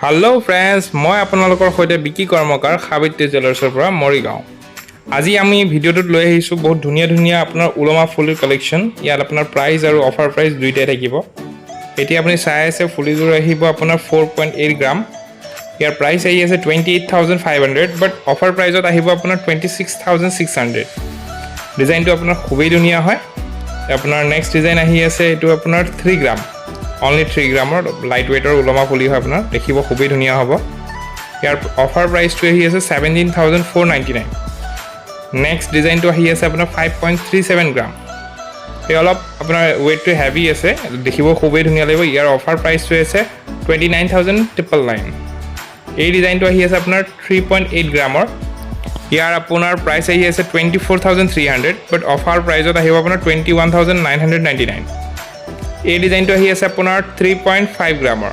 Hello' friends, মই আপোনালোকৰ সৈতে বিকি কৰ্মকাৰ, সাবিত্ৰী জুৱেলাৰ্ছৰ পৰা মৰিগাঁও। আজি আমি ভিডিঅ'টোত লৈ আহিছোঁ বহুত ধুনীয়া ধুনীয়া আপোনাৰ ওলমা ফুলিৰ কালেকশ্যন। ইয়াত আপোনাৰ প্ৰাইচ আৰু অফাৰ প্ৰাইচ দুইটাই থাকিব। এতিয়া আপুনি চাই আছে, ফুলিযোৰ আহিব আপোনাৰ 4.8 গ্ৰাম। ইয়াৰ প্ৰাইচ আহি আছে 28,500, but offer প্ৰাইজত আহিব আপোনাৰ 26,600। ডিজাইনটো আপোনাৰ খুবেই ধুনীয়া হয়। আপোনাৰ নেক্সট ডিজাইন আহি আছে, এইটো আপোনাৰ 3 গ্ৰাম, অনলি 3 গ্ৰামৰ লাইট ৱেইটৰ ওলমা ফুলি হয়। আপোনাৰ দেখিব খুবেই ধুনীয়া হ'ব। ইয়াৰ অফাৰ প্ৰাইচটো আহি আছে 17,499। নেক্সট ডিজাইনটো আহি আছে আপোনাৰ 5.37 গ্ৰাম। এই অলপ আপোনাৰ ৱেইটটো হেভি আছে, দেখিব খুবেই ধুনীয়া লাগিব। ইয়াৰ অফাৰ প্ৰাইচটো আছে 29,999। এই ডিজাইনটো আহি আছে আপোনাৰ 3.8 গ্ৰামৰ। ইয়াৰ আপোনাৰ প্ৰাইচ আহি আছে 24,300, but offer প্ৰাইজত আহিব আপোনাৰ 21,999। এই ডিজাইনটো আহি আছে আপোনাৰ 3.5 গ্ৰামৰ।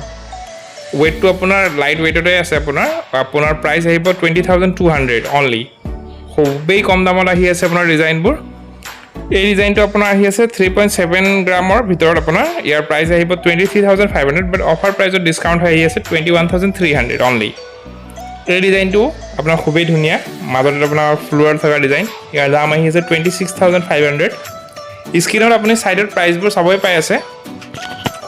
ৱেইটটো আপোনাৰ লাইট ৱেইটতে আছে। আপোনাৰ আপোনাৰ প্ৰাইচ আহিব 20,200 অনলি। খুবেই কম দামত আহি আছে আপোনাৰ ডিজাইনবোৰ। এই ডিজাইনটো আপোনাৰ আহি আছে 3.7 গ্ৰামৰ ভিতৰত। আপোনাৰ ইয়াৰ প্ৰাইচ আহিব 23,500, but offer প্ৰাইজত ডিছকাউণ্ট আহি আছে 21,300 অনলি। এই ডিজাইনটো আপোনাৰ খুবেই ধুনীয়া, মাজতে আপোনাৰ ফ্লোৰেল থকা ডিজাইন। ইয়াৰ দাম আহি আছে 26,500। স্ক্ৰীণত আপুনি ছাইডত প্ৰাইচবোৰ চাবই পাই আছে।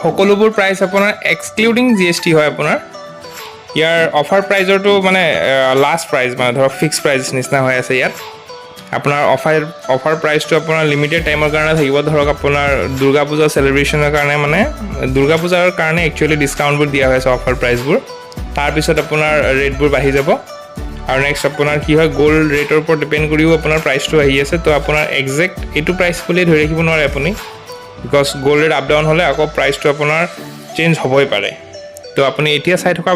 সকলোবোৰ প্ৰাইচ আপোনাৰ এক্সক্লুডিং জিএছটি হয়। আপোনাৰ ইয়াৰ অফাৰ প্ৰাইজৰটো মানে লাষ্ট প্ৰাইচ, মানে ধৰক ফিক্স প্ৰাইচ নিচিনা হৈ আছে। ইয়াত আপোনাৰ অফাৰ অফাৰ প্ৰাইচটো আপোনাৰ লিমিটেড টাইমৰ কাৰণে থাকিব। ধৰক আপোনাৰ দুৰ্গা পূজা চেলিব্ৰেশ্যনৰ কাৰণে, মানে দুৰ্গা পূজাৰ কাৰণে একচুৱেলি ডিছকাউণ্টবোৰ দিয়া হৈ আছে, অফাৰ প্ৰাইচবোৰ। তাৰপিছত আপোনাৰ ৰেটবোৰ বাঢ়ি যাব। আৰু নেক্সট আপোনাৰ কি হয়, গ'ল্ড ৰেটৰ ওপৰত ডিপেণ্ড কৰিও আপোনাৰ প্ৰাইচটো আহি আছে। তো আপোনাৰ একজেক্ট এইটো প্ৰাইচ বুলিয়ে ধৰি ৰাখিব নোৱাৰে আপুনি, because gold rate up down হ'লে আকৌ প্ৰাইচটো আপোনাৰ চেঞ্জ হ'বই পাৰে। তো আপুনি এতিয়া চাই থকা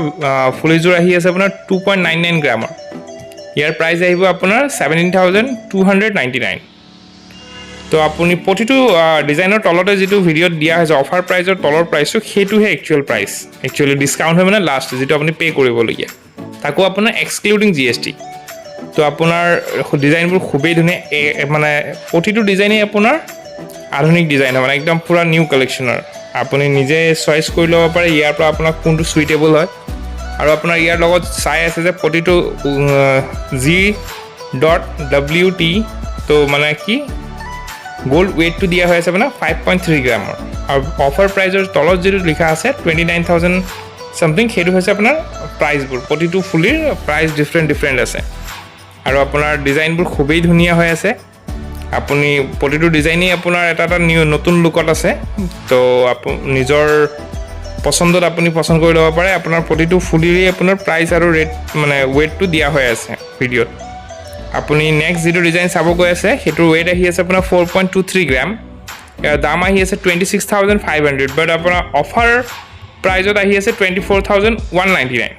ফুলিযোৰ আহি আছে আপোনাৰ 2.99 গ্ৰামৰ। ইয়াৰ প্ৰাইচ আহিব আপোনাৰ 17,299। তো আপুনি প্ৰতিটো ডিজাইনৰ তলতে যিটো ভিডিঅ'ত দিয়া হৈছে, অফাৰ প্ৰাইজৰ তলৰ প্ৰাইচটো, সেইটোহে একচুৱেল প্ৰাইচ। একচুৱেলি ডিছকাউণ্ট হয় মানে লাষ্ট যিটো আপুনি পে' কৰিবলগীয়া, তাকো আপোনাৰ এক্সক্লুডিং জিএছটি। তো আপোনাৰ ডিজাইনবোৰ খুবেই ধুনীয়া। মানে প্ৰতিটো ডিজাইনেই আপোনাৰ আধুনিক ডিজাইন হয়, মানে একদম পূৰা নিউ কালেকশ্যনৰ। আপুনি নিজে চইচ কৰি ল'ব পাৰে ইয়াৰ পৰা আপোনাক কোনটো চুইটেবল হয়। আৰু আপোনাৰ ইয়াৰ লগত চাই আছে যে প্ৰতিটো G dot WT, তো মানে কি গ'ল্ড ৱেইটটো দিয়া হৈ আছে আপোনাৰ 5.3 গ্ৰামৰ। আৰু অফাৰ প্ৰাইজৰ তলত যিটো লিখা আছে 29,000 ছামথিং, সেইটো হৈছে আপোনাৰ প্ৰাইচবোৰ। প্ৰতিটো ফুলিৰ প্ৰাইচ ডিফাৰেণ্ট ডিফাৰেণ্ট আছে আৰু আপোনাৰ ডিজাইনবোৰ খুবেই ধুনীয়া হৈ আছে। আপুনি প্ৰতিটো ডিজাইনেই আপোনাৰ এটা এটা নিউ নতুন লুকত আছে। তো নিজৰ পচন্দত আপুনি পচন্দ কৰি ল'ব পাৰে। আপোনাৰ প্ৰতিটো ফুলিৰেই আপোনাৰ প্ৰাইচ আৰু ৰেট, মানে ৱেইটটো দিয়া হৈ আছে ভিডিঅ'ত। আপুনি নেক্সট যিটো ডিজাইন চাব গৈ আছে, সেইটোৰ ৱেইট আহি আছে আপোনাৰ 4.23 গ্ৰাম। ইয়াৰ দাম আহি আছে 26,500, but আপোনাৰ অফাৰ প্ৰাইজত আহি আছে 24,199।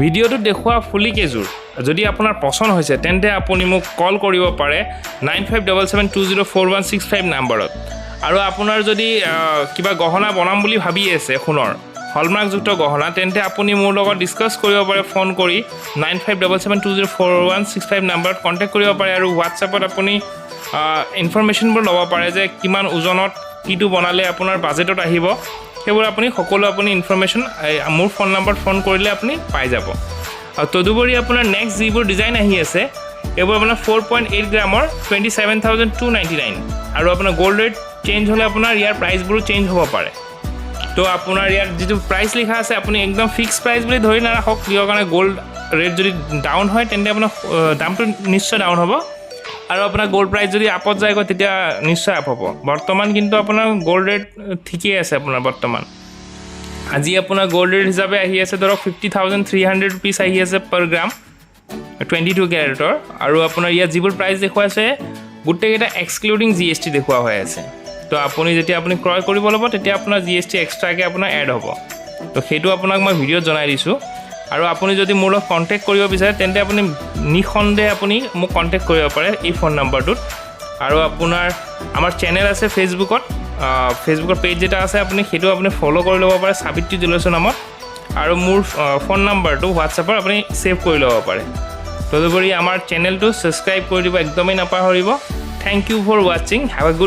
ভিডিঅ'টোত দেখুওৱা ফুলি কেইযোৰ যদি আপোনাৰ পচন্দ হৈছে, তেন্তে আপুনি মোক কল কৰিব পাৰে 9577204165 নাম্বাৰত। আৰু আপোনাৰ যদি কিবা গহনা বনাম বুলি ভাবি আছে, সোণৰ হলমাৰ্কযুক্ত গহনা, তেন্তে আপুনি মোৰ লগত ডিছকাছ কৰিব পাৰে ফোন কৰি। 9577204165 নাম্বাৰত কণ্টেক্ট কৰিব পাৰে আৰু হোৱাটছএপত আপুনি ইনফৰমেশ্যনবোৰ ল'ব পাৰে যে কিমান ওজনত কিটো বনালে আপোনাৰ বাজেটত আহিব। সেইবোৰ আপুনি সকলো আপুনি ইনফৰমেশ্যন মোৰ ফোন নাম্বাৰত ফোন কৰিলে আপুনি পাই যাব। আৰু তদুপৰি আপোনাৰ নেক্সট যিবোৰ ডিজাইন আহি আছে, এইবোৰ আপোনাৰ 4.8 গ্ৰামৰ 27,299। আৰু আপোনাৰ গ'ল্ড ৰেট চেঞ্জ হ'লে আপোনাৰ ইয়াৰ প্ৰাইচবোৰো চেঞ্জ হ'ব পাৰে। তো আপোনাৰ ইয়াত যিটো প্ৰাইচ লিখা আছে, আপুনি একদম ফিক্স প্ৰাইচ বুলি ধৰি নাৰাখক। কিহৰ কাৰণে গ'ল্ড ৰেট যদি ডাউন হয়, তেন্তে আপোনাৰ দামটো নিশ্চয় ডাউন হ'ব আৰু আপোনাৰ গ'ল্ড প্ৰাইচ যদি আপত যায়গৈ, তেতিয়া নিশ্চয় আপ হ'ব। বৰ্তমান কিন্তু আপোনাৰ গ'ল্ড ৰেট ঠিকেই আছে। আপোনাৰ বৰ্তমান আজি আপোনাৰ গ'ল্ড ৰেট হিচাপে আহি আছে ধৰক ₹50,300 আহি আছে পাৰ গ্ৰাম 22 কেৰেটৰ। আৰু আপোনাৰ ইয়াত যিবোৰ প্ৰাইচ দেখুৱাইছে, গোটেইকেইটা এক্সক্লুডিং জিএছটি দেখুওৱা হৈ আছে। তো আপুনি যেতিয়া আপুনি ক্ৰয় কৰিব ল'ব, তেতিয়া আপোনাৰ জিএছটি এক্সট্ৰাকৈ আপোনাৰ এড হ'ব। তো সেইটো আপোনাক মই ভিডিঅ'ত জনাই দিছোঁ। আৰু আপুনি যদি মোৰ লগত কণ্টেক্ট কৰিব বিচাৰে, তেন্তে আপুনি নিঃসন্দেহে আপুনি মোক কণ্টেক্ট কৰিব পাৰে এই ফোন নাম্বাৰটোত। আৰু আপোনাৰ আমাৰ চেনেল আছে ফেচবুকত, ফেচবুকৰ পেজ এটা আছে, আপুনি সেইটো আপুনি ফ'ল' কৰি ল'ব পাৰে সাবিত্ৰী জুৱেলাৰ্ছৰ নামত। আৰু মোৰ ফোন নাম্বাৰটো হোৱাটছএপত আপুনি ছেভ কৰি ল'ব পাৰে। তদুপৰি আমাৰ চেনেলটো ছাবস্ক্ৰাইব কৰি দিব একদমেই নাপাহৰিব। Thank you for watching. Have a good